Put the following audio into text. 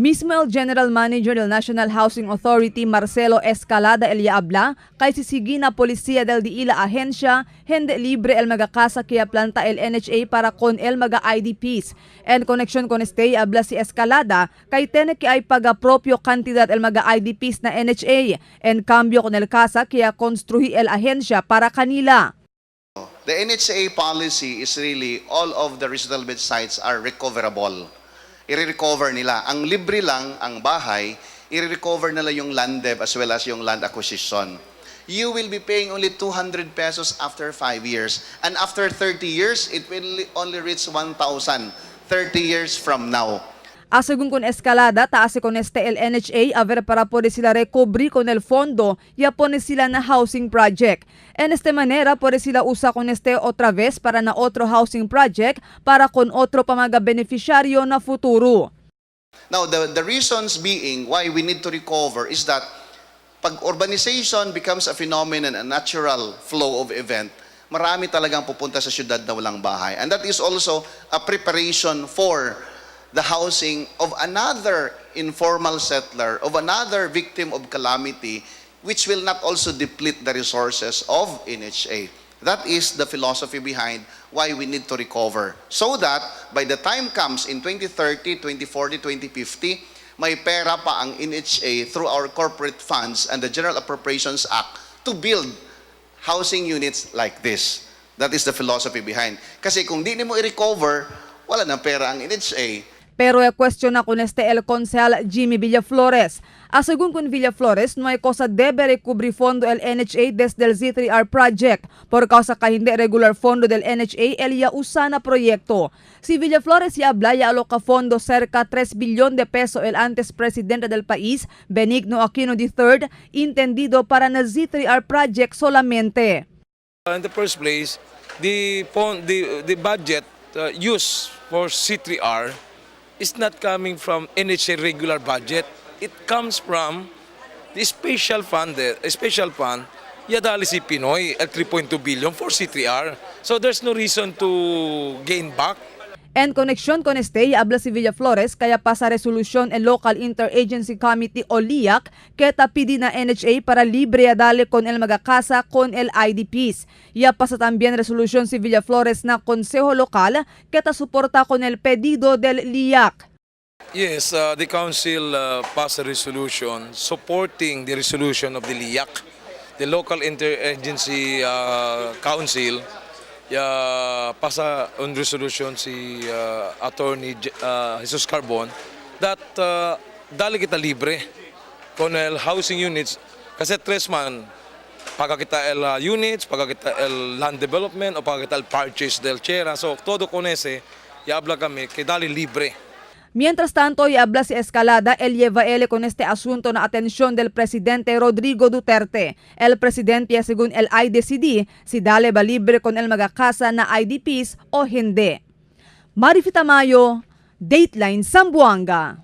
Mismo el General Manager del National Housing Authority Marcelo Escalada el ya habla kay sisigi na policía del diila agencia hende libre el mga casa que planta el NHA para con el mga IDPs. En conexión con este habla si Escalada kay tiene que hay paga propio cantidad el mga IDPs na NHA en cambio con el casa que construi el agencia para kanila. The NHA policy is really all of the resettlement sites are recoverable. I-recover nila. Ang libre lang, ang bahay, i-recover nila yung land dev as well as yung land acquisition. You will be paying only 200 pesos after 5 years. And after 30 years, it will only reach 1,000 30 years from now. Según con Escalada, taas con este el NHA a ver para poder sila recobrir con el fondo y a pone sila na housing project. En esta manera, puede sila usa con este otra vez para na otro housing project para con otro pa mga beneficiario na futuro. Now, the reasons being why we need to recover is that pag urbanization becomes a phenomenon, a natural flow of event, marami talagang pupunta sa syudad na walang bahay. And that is also a preparation for the housing of another informal settler, of another victim of calamity, which will not also deplete the resources of NHA. That is the philosophy behind why we need to recover. So that by the time comes in 2030, 2040, 2050, may pera pa ang NHA through our corporate funds and the General Appropriations Act to build housing units like this. That is the philosophy behind. Kasi kung di nimo i-recover, wala nang pera ang NHA. Pero cuestiona con este el concejal Jimmy Villaflores. A según con Villaflores, no hay cosa debe recubrir fondo el NHA desde el Z3R project por causa que hindi regular fondo del NHA el ya usana proyecto. Si Villaflores ya habla ya aloca fondo cerca 3 bilyon de peso el antes presidente del país, Benigno Aquino III, entendido para na Z3R project solamente. In the first place, the budget used for C3R is not coming from NHA regular budget. It comes from the special fund, special fund, yadali si PNoy at 3.2 billion for C3R. So there's no reason to gain back. En conexión con este, habla si Villaflores kaya pasa resolución el Local Interagency Committee o LIAC que pidi na NHA para libre a dale con el magakasa con el IDPs. Ya pasa también resolución si Villaflores na Consejo Local que ta suporta con el pedido del LIAC. Yes, the council passed a resolution supporting the resolution of the LIAC, the Local Interagency Council. Pasa on resolution si Attorney Jesus Carbon that dali kita libre con el housing units kasi tres man paga kita el units, paga kita el land development o paga kita el purchase del tierra. So todo con ese, ya habla kami que dali libre. Mientras tanto, y habla si Escalada, él lleva él con este asunto na atención del presidente Rodrigo Duterte. El presidente, según el IDCD, si dale ba libre con el magakasa na IDPs o hindi. Marifita Mayo, Dateline Zamboanga.